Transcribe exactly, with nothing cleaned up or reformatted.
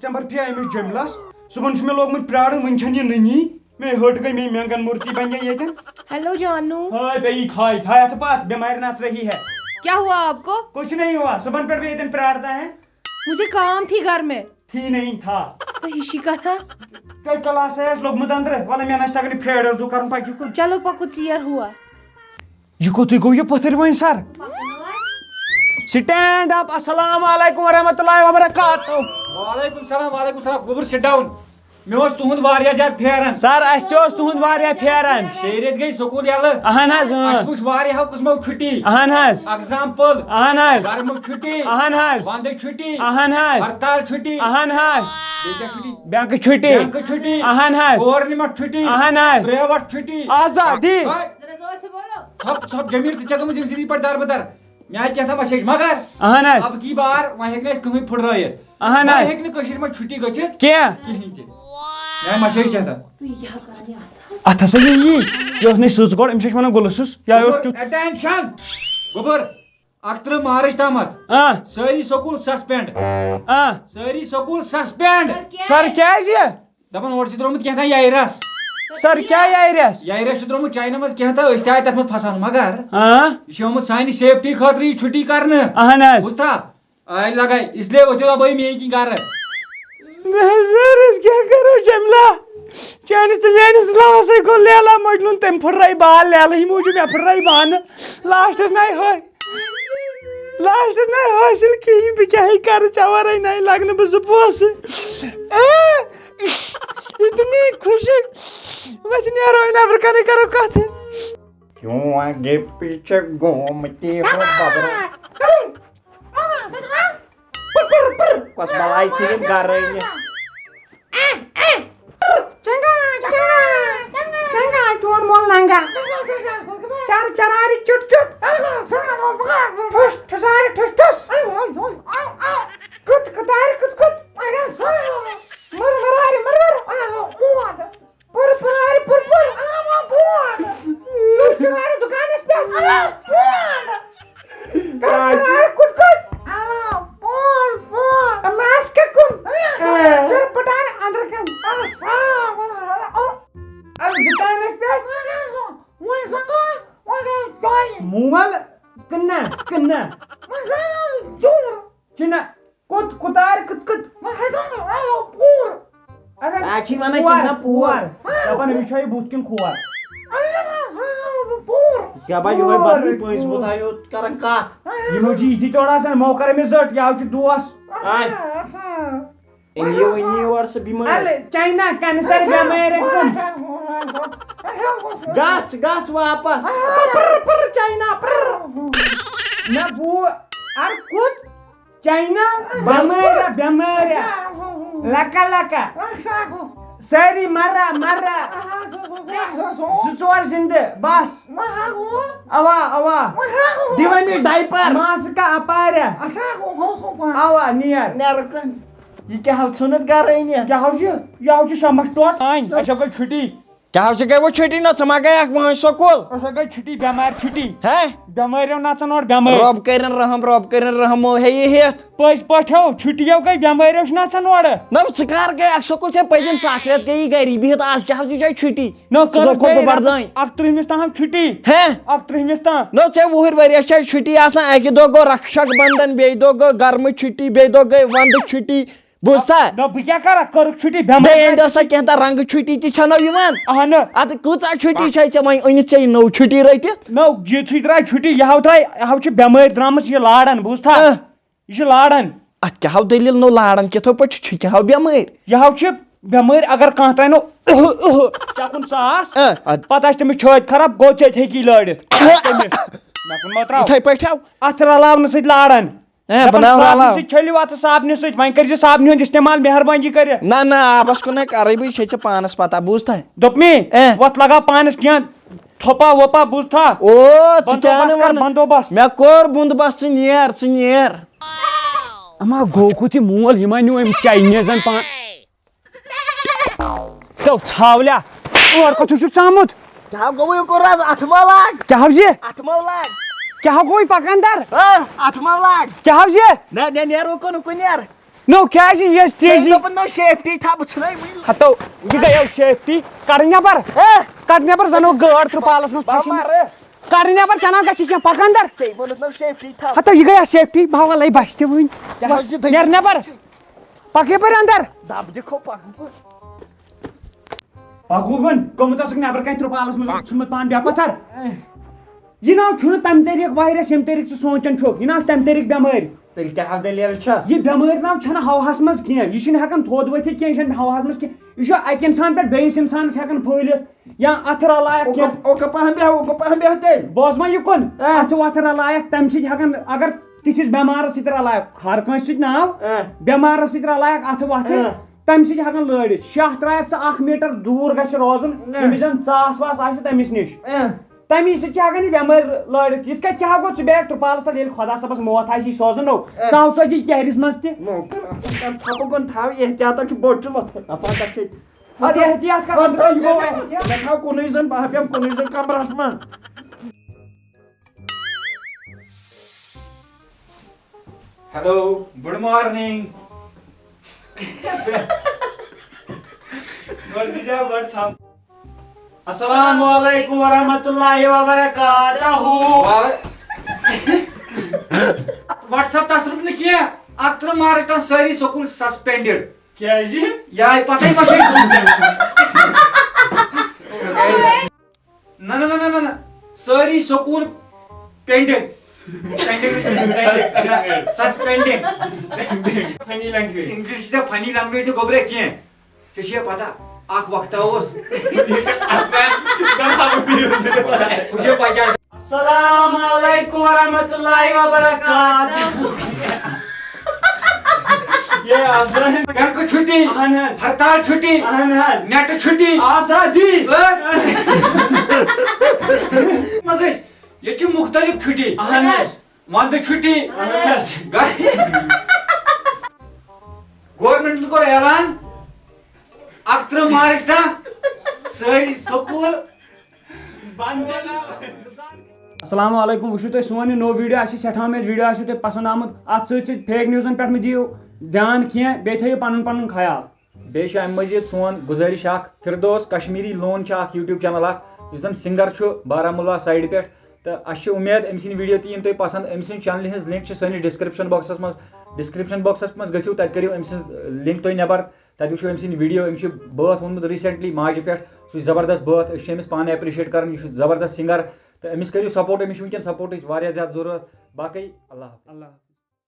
تمہِ پتہٕ پیٚیہِ أمِس جملس۔ صُبحن چھُ مےٚ لوگمُت پیارُن، وُنہِ چھَنہٕ یہِ نٔنی۔ مےٚ ہٹ گٔے، مےٚ مٮ۪نٛگن مورتی بنہِ ییٚتٮ۪ن۔ ہیلو جانو۔ ہاے بیٚیہِ کھاے، تھاے اَتھٕ پتھ، بٮ۪مارِ نژ رہی ہے۔ کیا ہوا آپ کو؟ کچھ نہیں ہوا، صُبحن پٮ۪ٹھ بہٕ ییٚتٮ۪ن پیارتا ہے۔ مجھے کام تھی گھر میں۔ تھی نہیں تھا۔ تو ہشی کتھا۔ تۄہہِ کلاسے آسہِ لوٚگمُت أنٛدرٕ، وَلہٕ مےٚ نہ چھِ تَگان یہِ پھیرٕ دُو کَرُن، پَکِو کُن۔ چلو پَکو، ژیر ہوا۔ یہِ کوٚتُے گوٚو یہِ پٔتھٕرۍ وٲنۍ سر؟ Stand up، السلام علیکم ورحمۃ اللہ وبرکاتہ۔ وعلیکم السلام، وعلیکم السلام۔ گوٚبُر، sit down۔ مےٚ اوس تُہُنٛد واریاہ زیادٕ پھیران۔ سر، اَسہِ تہِ اوس تُہُنٛد واریاہ پھیران۔ شیٚیہِ رٮ۪تۍ گٔے سکوٗل یَلہٕ۔ اہن حظ، اۭں۔ اَسہِ وٕچھ واریاہو قٕسمو چھُٹی۔ اہن حظ۔ Example۔ اہن حظ۔ گرمہٕ چھُٹی۔ اہن حظ۔ ونٛدٕ چھُٹی۔ اہن حظ۔ ہرتال چھُٹی۔ اہن حظ۔ بیٚیہِ کیٛاہ چھُٹی؟ بینکہٕ چھُٹی۔ بینکہٕ چھُٹی۔ اہن حظ۔ Government چھُٹی۔ اہن حظ۔ Private چھُٹی۔ آزادی۔ ہاے۔ ژھۄپ، ژھۄپ، جمیٖل، ژٕ چھَکھ گٔمٕژ ییٚمہِ سۭتۍ یِتھ پٲٹھۍ دَربٕدَر۔ مےٚ آیہِ کینٛژھا message، مگر اہن حظ۔ اب کی بار وۄنۍ ہیٚکہِ نہٕ اَسہِ کٕہٕنۍ پھٕٹرٲیِتھ۔ اہن وۄنۍ حظ۔ ہیٚکہِ نہٕ کٔشیٖرِ منٛز چھُٹی گٔژھِتھ کینٛہہ۔ کِہیٖنۍ تہِ۔ مےٚ آیہِ message کینٛژھا۔ اَتھ ہسا یہِ یی۔ یہِ اوس نہٕ سٕژ گۄڈٕ، أمِس چھِ أسۍ وَنان گُلہٕ سٕژ۔ یا یہِ اوس گوٚبُر، کیُتھ attention۔ گوٚبُر، اَکترٕہ مارٕچ تامَتھ۔ آ۔ سٲری سکوٗل suspend۔ آ۔ سٲری سکوٗل suspend۔ سر، کیٛازِ؟ دَپان، اورٕ چھِ درٛامُت کینٛہہ تام یایرَس۔ سر، کیٛاہ یایرَس؟ یایرَس چھُ درٛامُت چاینہٕ منٛز کینٛہہ تہٕ أسۍ تہِ آے تَتھ منٛز پھَسان۔ مگر آ۔ یہِ چھُ آمُت سانہِ safety خٲطرٕ یہِ چھُٹی کرنہٕ۔ اہن حظ۔ بوٗزتھا؟ آے لگے، اس لیے ؤتھِو ابٲیی میٛٲنۍ کِنۍ گرٕ۔ نہ حظ، سر، أسۍ کیٛاہ کرو جملہ؟ چٲنِس تہٕ میٛٲنِس لَوَسٕے گوٚو لیلا مجنوٗن، تٔمۍ پھٕٹرٲے بال لیلہٕ ہٕنٛدِ موٗجوٗب، مےٚ پھٕٹرٲے بانہٕ۔ لاسٹَس نَے ہٲے، لاسٹَس نَے حٲصِل کِہیٖنۍ، بہٕ کیٛاہ ہے کَرٕ، ژےٚ وَرٲے نَے لَگہٕ نہٕ بہٕ زٕ پونٛسہٕ۔ اے، اتنی خوشی۔ وۄنۍ نیرو وۄنۍ نٮ۪برٕ کَنَے کَرو کَتھٕ۔ کیوں آگے پیچھے گھومتے ہو ببرو؟ کۄس بلاے ژھٕنِم گرٲنی؟ چنگا، چنگا، چنگا، چون مول لنگا۔ چر چرارِ چٹ چٹ۔ ٹھُس ٹھُسارِ ٹھُس ٹھُس۔ کت کتارِ کت کت۔ مر مرارِ مر مر۔ پُر پُرارِ پُر پُر۔ چُر چُرارِ دُکانس پٮ۪ٹھ۔ چُر چُرارِ کُٹ کُٹ۔ ماس کیٛاہ کُن؟ چُر پُٹارِ أنٛدرٕ کَن۔ دُکانس پٮ۪ٹھ۔ مول کٕنہ کٕنہ۔ چِنہ۔ کوٚت، کوٚتار، کِتھ کٔنۍ؟ وۄنۍ ہیٚژاو نہٕ، آو پوٗر۔ اگر آز چھِ وَنان پوٗر، کیٛاہ تام پوٗر۔ پوٗر۔ دَپان، أمِس چھُ یہِ بُتھ کِنۍ کھور۔ آو پوٗر۔ کیٛاہ با یِہوٚے پوٗر۔ بدلٕے پٲنٛسہِ بُتھ آیو کران کَتھ۔ یِمو چھِ یِتھی تورٕ آسان، مو کر أمِس زٔٹ، یہِ ہاو چھُ دوس۔ آے۔ آسان۔ أنِو، أنِو یور سُہ بٮ۪مٲرۍ۔ اَلہٕ، چاینا کینسر بٮ۪مٲرۍ کٕم؟ گژھ، گژھ واپس۔ پٕر، پٕر، چاینا، پٕر۔ نہ، بوٗ، اَر کوٚت؟ چاینا، بٮ۪مٲرۍ، بٮ۪مٲرۍ۔ لکا، لکا۔ سٲری مرا، مرا۔ زٕ ژور زِندٕ، بس۔ اوا، اوا۔ دِوان یہِ ڈایپر۔ ماسکا اپاریا۔ اوا، نیر۔ نیر کن۔ یہِ کیٛاہ ہاو ژھُنُتھ گرٕ أنِتھ؟ کیٛاہ ہاو چھُ؟ یہِ ہاو چھُ شمس ٹوٹھ۔ آنۍ، اَسہِ ہا گٔے چھُٹی۔ کیٛاہ ہاو ژےٚ گٔے وۄنۍ چھُٹی نہ؟ ژٕ ما گٔیَکھ وٲنۍ سکوٗل؟ اَسہِ ہا گٔے چھُٹی، بٮ۪مارِ چھُٹی۔ ہے؟ بٮ۪مٲرۍ نژان اورٕ بٮ۪مٲرۍ۔ رۄب کٔرِن رحم، رۄب کٔرِن رحم، مو ہے یہِ ہٮ۪تھ۔ پٔزۍ پٲٹھۍ ہو، چھُٹی ہو گٔے، بٮ۪مٲرۍ اوس نژان اورٕ۔ نہ، ژٕ کر گٔیَکھ سکوٗل؟ ژےٚ پٔتِم سَتھ رٮ۪تھ گٔیی گری بِہِتھ، آز کیٛاہ ہاو ژےٚ جایہِ چھُٹی؟ نہ، ژٕ کٔرٕکھ گوٚو بیٚیہِ بردٲنۍ۔ اَکترٕہمِس تام چھُٹی۔ ہے؟ اَکترٕہمِس تام۔ نہ، ژےٚ وُہٕرۍ ؤرِیَس چھےٚ چھُٹی آسان، اَکہِ دۄہ گوٚو رکشک بندھن، بیٚیہِ دۄہ گوٚو گرمہٕ چھُٹی، بیٚیہِ دۄہ گٔے ونٛدٕ چھُٹی۔ بوٗزتھا؟ نہ، بہٕ کیٛاہ کرٕ؟ کٔرٕکھ چھُٹی، بٮ۪مٲرۍ بیٚیہِ أنۍ دۄہ سا کینٛہہ تہٕ رنٛگہٕ چھُٹی تہِ چھَنو یِوان۔ اہنہٕ۔ اَدٕ کۭژاہ چھُٹی چھے ژےٚ وۄنۍ أنِتھ ژےٚ یہِ نٔو چھُٹی رٔٹِتھ؟ نہ، یِتھُے درٛاے چھُٹی، یہِ ہاو درٛاے، یہِ ہاو چھِ بٮ۪مٲرۍ درٛامٕژ یہِ لاران، بوٗزتھا؟ اہ۔ یہِ چھِ لاران۔ اَتھ کیٛاہ ہاو دٔلیٖل نٔو لاران؟ کِتھو پٲٹھۍ چھِ، چھِ کیٛاہ ہاو بٮ۪مٲرۍ؟ یہِ ہاو چھِ بٮ۪مٲرۍ، اگر کانٛہہ ترٛاوِ نہٕ اُہُہ، اُہُہ، چَکُن ژاس، اہ، اَدٕ پَتہٕ آسہِ تٔمِس چھٲتۍ خراب، گوٚو ژےٚ تہِ ہیٚکی لٲرِتھ۔ تٔمِس۔ مےٚ کُن مہ ترٛاو۔ یِتھَے پٲٹھۍ ہاو۔ اَتھ رلاونہٕ سۭتۍ لاران۔ اے، دَپان، بناو صابنہِ رلاو۔ سۭتۍ چھٔلِو اَتھٕ، صابنہِ سۭتۍ۔ وۄنۍ کٔرۍزِ صابنہِ ہُنٛد استعمال مہربٲنی کٔرِتھ۔ نہ، نہ، آبَس کُن ہے کَرَے بہٕ، یہِ چھے ژےٚ پانَس پَتہ، بوٗزتھا؟ دوٚپمے، اے۔ وۄتھ لگاو پانَس کینٛہہ تھوٚپا ووٚپا، بوٗزتھا؟ او، ژٕ کیٛاہ بندوبست نہٕ کر، وَنان؟ بندوبست۔ مےٚ کوٚر بندوبست، ژٕ نیر، ژٕ نیر۔ اما گوٚو کوٚت یہِ مول، یہِ ما نیوٗ أمۍ چاینیزَن پان؟ تو ژھاولیا، اور کوٚت چھُکھ ژامُت؟ کیٛاہ گوٚو یہِ کوٚر آز اَتھٕ مہ لاگ؟ کیٛاہ حظ یہِ؟ اَتھٕ مہ لاگ۔ کیٛاہ گوٚو یہِ پکان در؟ ہا، اَتھٕ مہ لاگ۔ کیٛاہ حظ یہِ؟ نہ، نہ، نیر اُکُن، اُکُن نیر۔ نو کیٛازِ یہِ تیزی؟ دوٚپُن نو شیفٹی تھا بہٕ ژھٕنَے وٕنی۔ ہتو، یہِ گٔیو شیفٹی۔ کڑ نٮ۪بر۔ اے، کڑ نٮ۪بر، زنو گٲڈ ترٛپالس منٛز بہٕ پھسیمٕژ۔ مَرٕ۔ کڑ نٮ۪بر، ژےٚ نہ گژھی کینٛہہ، پکھ اندر۔ ژےٚ ووٚنُتھ نو شیفٹی تھا۔ ہتو، یہِ گٔیو شیفٹی، بہٕ ہاوہا لے بچہِ تہِ وٕنۍ۔ کیٛاہ حظ چھِ دٔلیٖل؟ نیر نٮ۪بر۔ پکھ یپٲرۍ اندر۔ دب دِکھو پکھ بہٕ۔ پکھ ہوگن، گوٚمُت اوسُکھ نٮ۪بر کنہِ ترٛپالس منٛز، ژھُنمُت پان بے پتھر۔ یہِ ناو چھُنہٕ تمہِ طریٖقہٕ واریاہ ییٚمہِ طریٖقہٕ ژٕ سونٛچان چھُکھ، یہِ ناو چھِ تمہِ طریٖقہٕ بٮ۪مٲرۍ۔ تیٚلہِ کیٛاہ حظ دٔلیٖل چھَس؟ یہِ بٮ۪مٲرۍ ناو چھَنہٕ ہواہَس منٛز کینٛہہ، یہِ چھُنہٕ ہٮ۪کان تھوٚد ؤتھِتھ کینٛہہ، یہِ چھَنہٕ ہواہَس منٛز کینٛہہ، یہِ چھُ اَکہِ اِنسان پٮ۪ٹھ بیٚیِس اِنسانَس ہٮ۪کان پھٲلِتھ یا اَتھٕ رَلایَکھ کینٛہہ۔ اوکا پہم بیٚہو، اوکا پہم بیٚہو تیٚلہِ۔ بوز وۄنۍ یہِ کُن، آ۔ اَتھٕ وَتھٕ رَلایَکھ، تَمہِ سۭتۍ ہٮ۪کان، اگر تِتھِس بٮ۪مارَس سۭتۍ رَلایَکھ، ہر کٲنٛسہِ سۭتۍ ناو، آ۔ بٮ۪مارَس سۭتۍ رَلایَکھ اَتھٕ وَتھٕ، آ۔ تَمہِ سۭتۍ ہٮ۪کان لٲڑِتھ۔ شاہ ترٛایَکھ ژٕ اَکھ میٖٹر دوٗر گژھِ روزُن، آ۔ ییٚمِس زَن ژاس واس آسہِ تَمِس نِش۔ آ۔ تمی سۭتۍ چھِ ہٮ۪کان یہِ بٮ۪مٲرۍ لٲرِتھ۔ یِتھ کٔنۍ کیٛاہ گوٚو، ژٕ بیٚہہ ترٛپالَس تَل، ییٚلہِ خۄدا صٲبَس موت آسی سوزُن نو، اے۔ سُہ ہاو سوزِ یہِ کیرِس منٛز تہِ۔ مۄکر اَتھ کَر ژھۄپہٕ کُن تھاو، احتیاطَن چھُ بوٚڑ چُلَتھ۔ دَپان تَتھ چھِ اَدٕ احتیاط کَر، وۄنۍ ترٛاو یہِ گوٚو احتیاط۔ مےٚ تھاو کُنُے زوٚن، بہٕ ہا بیٚہمہٕ کُنُے زوٚن کَمرَس منٛز۔ Hello, good morning. گۄڈٕ دی زیو گۄڈٕ ژھاو۔ السلام علیکم ورحمۃ اللہ وبرکاتہ۔ وعلیکم۔ وٹس ایپ تصرف نہٕ کینٛہہ، اَکترٕہ مارچ تام سٲری سکوٗل سسپینڈڈ۔ کیازِ؟ یہے پتہٕ ما چھِ؟ نہ نہ نہ نہ نہ نہ، سٲری سکوٗل پینڈنگ۔ پینڈنگ۔ سسپینڈنگ۔ فنی لینگویج۔ انگلش چھِ ژےٚ فنی لینگویج تہِ گوٚبرے کینٛہہ۔ ژےٚ چھےٚ پتہ، اکھ وقتہ اوس۔ بہٕ چھُس پکان۔ السلام علیکم ورحمۃ اللہ وبرکاتہ۔ یہ آسان۔ بینک چھٹی۔ اہن حظ۔ ہڑتال چھٹی۔ اہن حظ۔ نیٹ چھٹی۔ آزادی۔ منٛز ٲسۍ۔ ییٚتہِ چھِ مُختٔلِف چھُٹی۔ اہن حظ۔ وَندٕ چھُٹی۔ اہن حظ۔ گورمنٹن کوٚر اعلان، اَکترٕہ مارچ تام سٲری سکوٗل بنٛد۔ السلام علیکم، وٕچھِو تُہۍ سون یہِ نوٚو ویٖڈیو، اَسہِ چھِ سٮ۪ٹھاہ اُمید ویٖڈیو آسِوٕ تۄہہِ پسنٛد آمُت۔ اَتھ سۭتۍ سۭتۍ فیک نِوزن پٮ۪ٹھ مہٕ دِیِو دیان کینٛہہ، بیٚیہِ تھٲیِو پنُن پنُن خیال۔ بیٚیہِ چھُ اَمہِ مٔزیٖد سون گُزٲرِش اَکھ، فردوس کشمیٖری لون چھُ اَکھ YouTube channel اَکھ، یُس زَن singer چھُ بارہمولہ side پٮ۪ٹھ، تہٕ اَسہِ چھِ اُمید أمۍ سٕنٛدۍ ویٖڈیو تہِ یِن تۄہہِ پسنٛد۔ أمۍ سٕنٛدِ channelہِ ہٕنٛز link چھِ سٲنِس description boxس منٛز، description boxس منٛز گٔژھِو، تَتہِ کٔرِو أمۍ سٕنٛز link تُہۍ نٮ۪بر، تَتہِ وٕچھِو أمۍ سٕنٛدۍ ویٖڈیو۔ أمۍ چھِ بٲتھ ووٚنمُت recently ماجہِ پٮ۪ٹھ، سُہ چھُ زبردست بٲتھ، أسۍ چھِ أمِس پانہٕ appreciate کران، یہِ چھُ زبردست singer، تہٕ أمِس کٔرِو support، أمِس چھِ وٕنکٮ۪ن supportٕچ واریاہ زیادٕ ضروٗرت۔ باقٕے اللہ حافظ۔ اللہ حافظ۔